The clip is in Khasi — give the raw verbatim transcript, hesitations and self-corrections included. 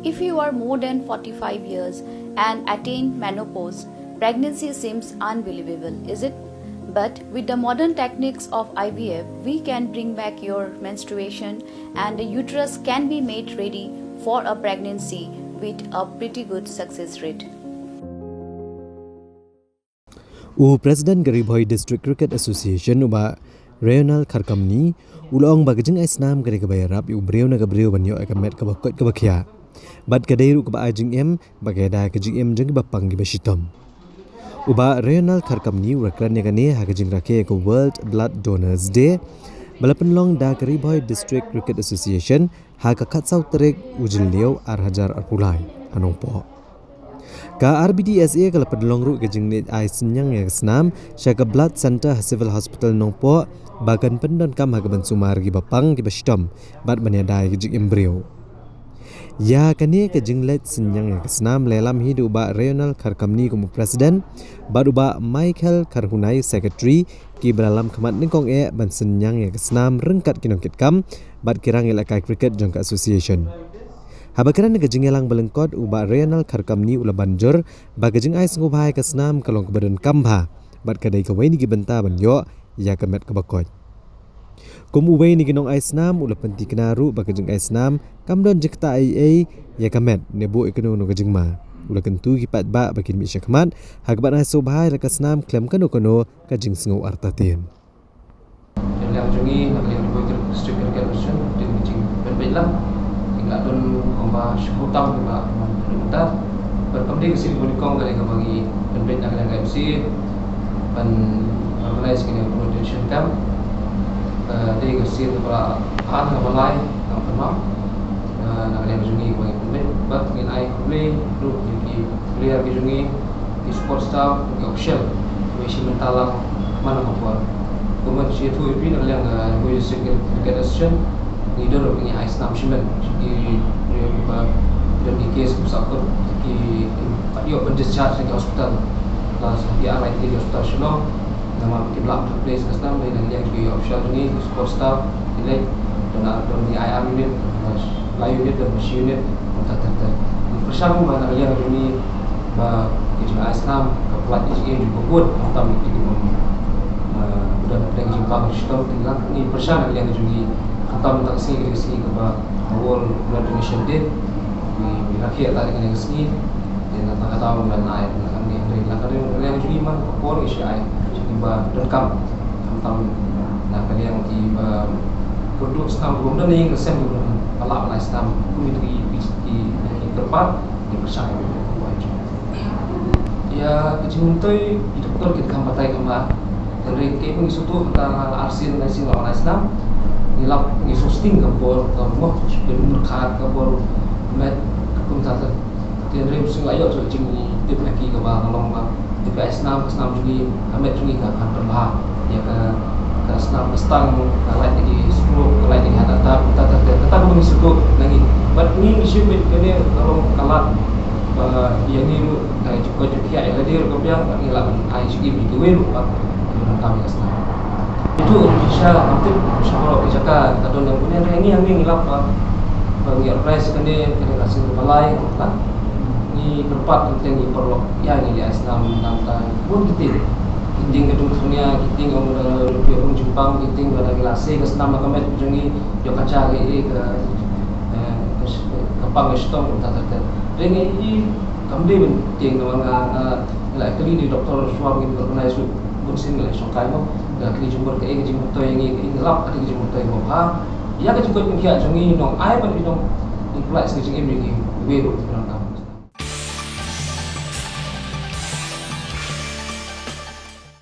If you are more than forty-five years and attain menopause, pregnancy seems unbelievable, is it? But with the modern techniques of I V F, we can bring back your menstruation and the uterus can be made ready for a pregnancy with a pretty good success rate. U President ka Ri Bhoi District Cricket Association, u Bah Rayonald Kharkamni, u la ong ba ka jingai snam ka dei kaba ïarap ïa u briew na ka briew ban ïoh ïa ka met kaba koit kaba khiah. Bad ka dei ruh kaba ai jingim ba ka ïada ïa ka jingim jong kiba pang kiba shitom. U Bah Rayonald Kharkamni u la kren ïa kane ha ka jingrakhe ïa ka World Blood Donors Day ba la pynlong da ka Ri Bhoi District Cricket Association ha ka khatsaw tarik u Jylliew ar hajar arphew lai ha Nongpoh. Ka R B D S A ka la pynlong ruh ka jingleit ai synñiang ïa ka snam sha ka Blood Centre ha Civil Hospital Nongpoh ba kan pyndonkam ha ka ban sumar kiba pang kiba shitom bad ban ïada ïa ka jingim briew. Ïa kane ka jingleit synñiang ïa ka snam la ïalam hi da u Bah Rayonald Kharkamni kum u President bad u Bah Michael Kharhunai, Secretary, kiba la lam khmat nyngkong eh ban synñiang ïa ka snam ryngkat ki nongkitkam bad ki rangïalehkai cricket jong ka association. Haba kren ha ka jingïalang ba lyngkot, u Bah Rayonald Kharkamni u la ban jur ba ka jingai sngewbha ïa ka snam ka long kaba donkam bha bad ka dei kawei na ki bynta ban ïoh ïa ka met kaba koit. Kum uwei na ki nongai snam, u la pynthikna ruh ba ka jingai snam kam don jingktah ei ei ïa ka met ne buh ïa kano kano ka jingma. U la kyntu ïa ki paidbah ba kin mih shakhmat ha kaba nang ai sngewbha ïa la ka snam khlem kano kano ka jingsngew artatien. Ka liang jong ngi na ka liang jong ngi, District Cricket Association, ka dei ka jingpynbeit lang. Ngi la don kumba shiphew tam kiba pynbeit mynta. Bad kam dei ka sien kaba nyngkong, ka dei kaba ngi pynbeit na ka liang ka M C A ban organize kane ka donation camp. Ka dei ka sien kaba ar, kaba lai, kaba pynmong, eh, na ka liang jong ngi kaba ngi pynbeit. Bad ngin ai khublei ruh ïa ki player ki jong ngi, ki support staff, ki official, kiba ïashim bynta lang man la ka por. Kumba shu ïathuh ïa phi, na ka liang ka Ri Bhoi District Cricket Association, ngi don ruh ngi ai snam shimet sha ki briew kiba don ki case kiba sangkut, ki, ki pat ïoh ban discharge na ki hospital. La sa ki ar lai tylli ki hospital Shillong. Namar kim lah ban replace ka snam, dei na ka liang ki official jong ngi, ki support staff, ki leit, don, don ngi ai ar unit, don lai unit, don shi unit, kumta ter ter. Ngi pyrshang ba na ka liang jong ngi ba ka jingai snam ka pynlait ïa ka jingim jong ka bun, khamtam ïa ki bym, eh, don ka jingpang shitom, ngi pyrshang na ka liang jong ngi, khamtam mynta ka sngi ka dei ka sngi kaba World Blood Donation Day. Ngi, ngi rakhe ïa kane ka sngi. Te na kata ka daw ngan ai na kane ka, na kane ka liang jong ngi man ka por ngi shu ai sha kiba donkam. Khamtam na ka liang kiba kyrduh snam, kiba ym don ïing ka sem, kiba ym lah ban ai snam, kum ïa ki, ki, ki, ki kyrpad, ngi pyrshang ïa ka. Ïa ka jingmyntoi, ki doktor ki kham batai kumba. Hynrei kaei ba ngi sngewthuh, mynta la arsien laisien la wan ai snam. Ngi lap, ngi sngewsting ka bor, ka moh, ka bor, ka bor met, kumta ter. Te hynrei mynta la ïoh shuh jingtip na ki kaba ka long ba dei phi ai snam, ka snam jong ngi, ka met jong ngi ka, kan pynbha. Ïa ka, ka snam ka stang, ka lait na ki stroke, ka lait na ki heart attack, kumta ter ter. Kata kaba ngi sngewthuh na ngi. Bad ngi ngi sngewbha kane ka long ka lad ba ïa ngi ruh, ka jingkoit jingkhiah ïa lade ruh ka biang, bad ngi lah ban ai jingim ïa kiwei ruh ba ki donkam ïa ka snam. Itu shisha, kam tip sha baroh ki jaka ka don ïa kane, hynrei ngi, ngi, ngi lap ba, ba ngi organize kane, kane ka sien kaba lai, la. Ngi kyrpad teng teng ïa ki paralok, ïa ngi, ngi ai snam, nang ta bun ki tieng. Ki tieng ka dum thurnia, ki tieng ong da ruh ïa bun jingpang, ki tieng ba da ngi la sei ka snam na ka met jong ngi, ïoh ka ja ka, eh, ka, eh, ka, ka pang ka shitom, kumta ter ter. Hynrei ngi, i, kam dei ban tieng namar nga, nga, nga la kylli ïa u doktor shuwa ba ngin organize shuh, bun sien nga la shongkai mo. Nga kylli jingmut kaei ka jingmyntoi ïa ngi, kaei ngi lap kata ka jingmyntoi mo. Ha, ïa ka jingkoit jingkhiah jong ngi, nong ai bad ngi nong, ngi pynlait sa ka jingim ïa kiwei ruh ki donkam.